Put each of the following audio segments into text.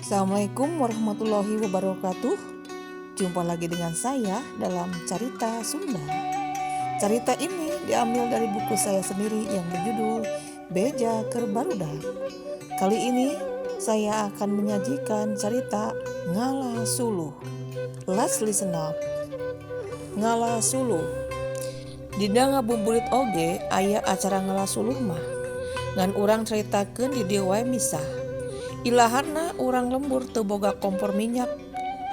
Assalamualaikum warahmatullahi wabarakatuh. Jumpa lagi dengan saya dalam Carita Sunda. Carita ini diambil dari buku saya sendiri yang berjudul Beja Keur Barudak. Kali ini saya akan menyajikan cerita Ngala Suluh. Let's listen up. Ngala Suluh. Dina ngabuburit oge aya acara ngala suluh mah. Ngan urang caritakeun di dieu wae misah. Ilaharna urang lembur teu boga kompor minyak,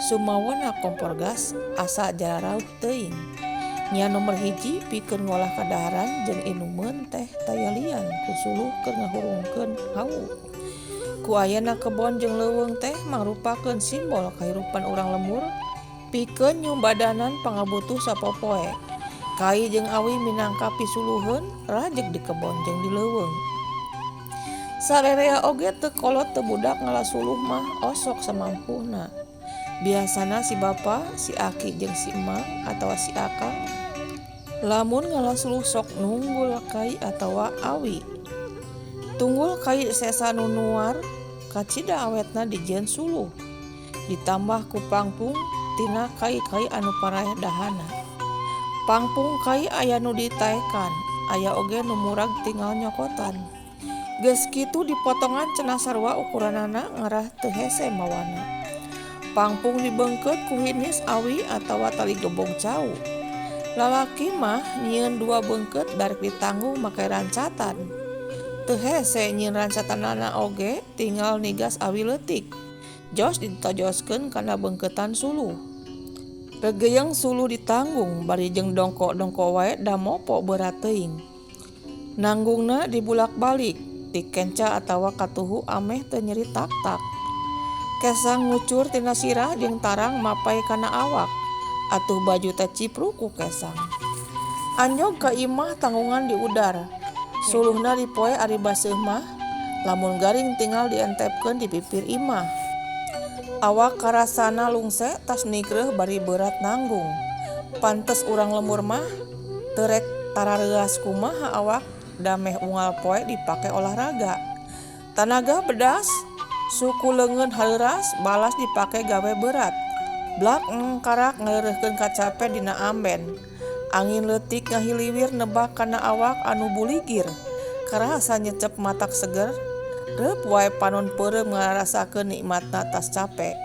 sumawana kompor gas asa jararauh teuing. Nya nomer hiji pikeun ngolah kadaharan jeung inumeun teh tayalian ku suluh keur ngahurungkeun hawu. Ku ayana kebon jeung leuweung teh mangrupakeun simbol kahirupan urang lembur pikeun nyumbadanan pangabutuh sapopoe. Kai jeung awi minangka pisuluheun rajeg di kebon jeung di leuweung. Sarerea oge teu kolot teu budak ngala suluh mah osok samampuhna. Biasana si bapa, si aki jeung si emang atawa si akang lamun ngala suluh sok nunggul kai atawa awi. Tunggul kai sesa nu nuar kacida awetna dijieun suluh. Ditambah ku pangpung tina kai-kai anu paraeh dahana. Pangpung kai aya nu ditaekan, aya oge nu murag tinggal nyokotan. Geus kitu dipotongan cenah sarua ukuranana ngarah teu hese mawana. Pangpung dibeungkeut ku hinis awi atawa tali gebog cau. Lalaki mah nyieun dua beungkeut darek ditanggung make rancatan. Teu hese nyieun rancatanana oge tinggal nigas awi leutik. Jos ditojoskeun kana beungkeutan suluh. Regeyeng suluh ditanggung bari jeung dongko-dongko wae da mopo beurat teuing. Nanggungna dibulak-balik dikenca atawa katuhu ameh teu nyeri tak-tak. Kesang ngucur tina sirah jeung tarang mapay kana awak. Atuh baju teh cipruk ku kesang. Anjog ka imah tanggungan diudar. Suluhna dipoe ari baseuh mah, lamun garing tinggal dientepkeun di pipir imah. Awak karasana lungse tas nigreuh bari beurat nanggung. Pantes urang lembur mah teu rek tarareuas kumaha awak da meh unggal poe dipake olahraga. Tanaga bedas, suku leungeun hareuras balas dipake gawe berat. Blak ngkarak ngareureurkeun kacape dina amben. Angin leutik ngahiliwir nebak kana awak anu buligir. Karasa nyecep matak seger, reup wae panon peureum ngarasakeun nikmatna tas cape.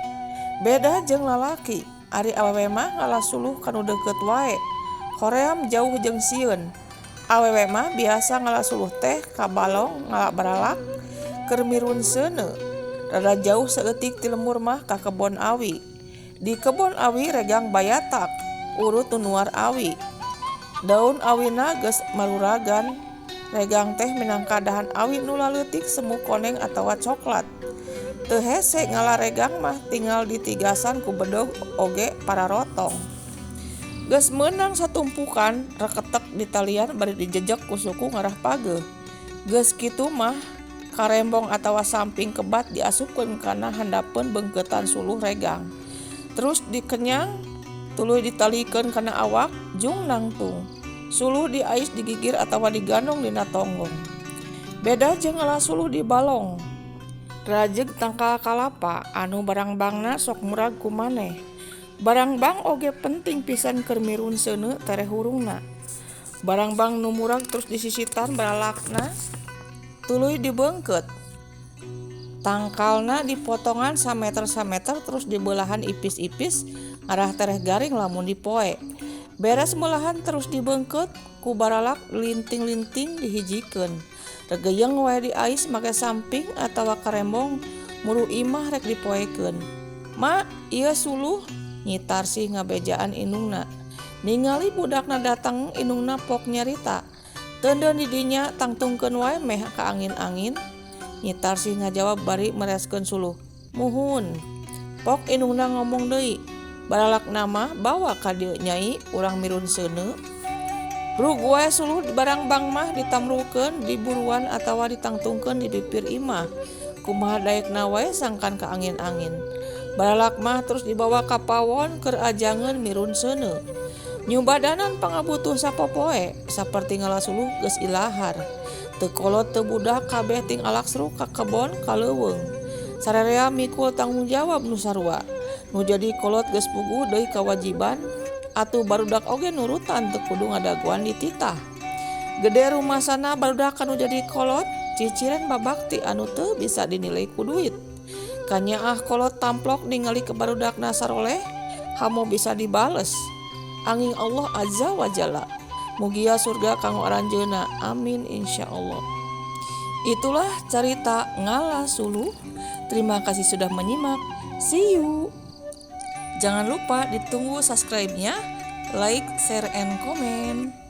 Beda jeung lalaki, ari awewe mah ngala suluh kanu deukeut wae. Hoream jauh jeung sieun. Awewe mah biasa ngala suluh teh ka balong ngala baralak keur mirun seuneu. Rada jauh saeutik ti lembur mah ka kebon awi. Di kebon awi regang bayatak, urut nu nuar awi. Daun awina geus maruragan. Regang teh minangka dahan awi nu laleutik semu koneng atawa coklat. Teu hese ngala regang mah tinggal ditigasan ku bedog oge pararotong. Geus meunang satumpukan reketek di talian bari dijejek ku suku ngarah pageuh. Geus kitu mah karembong atawa samping kebat diasupkeun kana handapeun beungkeutan suluh regang. Terus dikenyang tuluy ditalikeun kana awak jung nangtung. Suluh diais digigir atawa digandong dina tonggong. Beda jeung ngala suluh di balong. Rajeg tangkal kalapa anu barangbangna sok murag ku maneh. Barangbang oge penting pisan keur mirun seuneu tereh hurungna. Barangbang nu murag terus disisitan baralakna tuluy dibeungkeut. Tangkalna dipotongan sameter-sameter terus dibelahan ipis-ipis ngarah tereh garing lamun dipoe. Beres meulahan terus dibeungkeut ku baralak linting-linting dihijikeun. Regeyeng wae diais make samping atawa karembong muru imah rek dipoekeun. Ma, ieu suluh Nyi Tarsih ngabejaan indungna. Ningali budakna datang indungna pok nyarita. Teundeun di dinya tangtungkeun wae meh ka angin-angin. Nyi Tarsih ngajawab bari mereskeun suluh. Muhun. Pok indungna ngomong deui. Baralakna mah bawa ka dieu nyai urang mirun seuneu. Brug wae suluh barangbang mah ditamrukeun di buruan atawa ditangtungkeun di pipir imah. Kumaha daekna wae sangkan ka angin-angin. Baralak mah terus dibawa ka pawon keur ajangeun mirun seuneu. Nyubadanan pangabutuh sapopoe saperti ngala suluh geus ilahar. Teu kolot teu budak kabeh ting alaksruk ka kebon ka leuweung. Sararea mikul tanggung jawab nu sarua. Nu jadi kolot geus puguh deui kawajiban atuh barudak oge nurutan teu kudu ngadagoan dititah. Gede rumasana barudak kanu jadi kolot ciciren babakti anu teu bisa dinilai ku duit. Kanyaah kolot tamplok ningali ke barudakna saroleh hamo bisa dibales. Anging Allah azza wa jalla. Mugia surga kanggo aranjeunna. Amin insyaallah. Itulah carita ngala suluh. Terima kasih sudah menyimak. See you. Jangan lupa ditunggu subscribe-nya, like, share, and comment.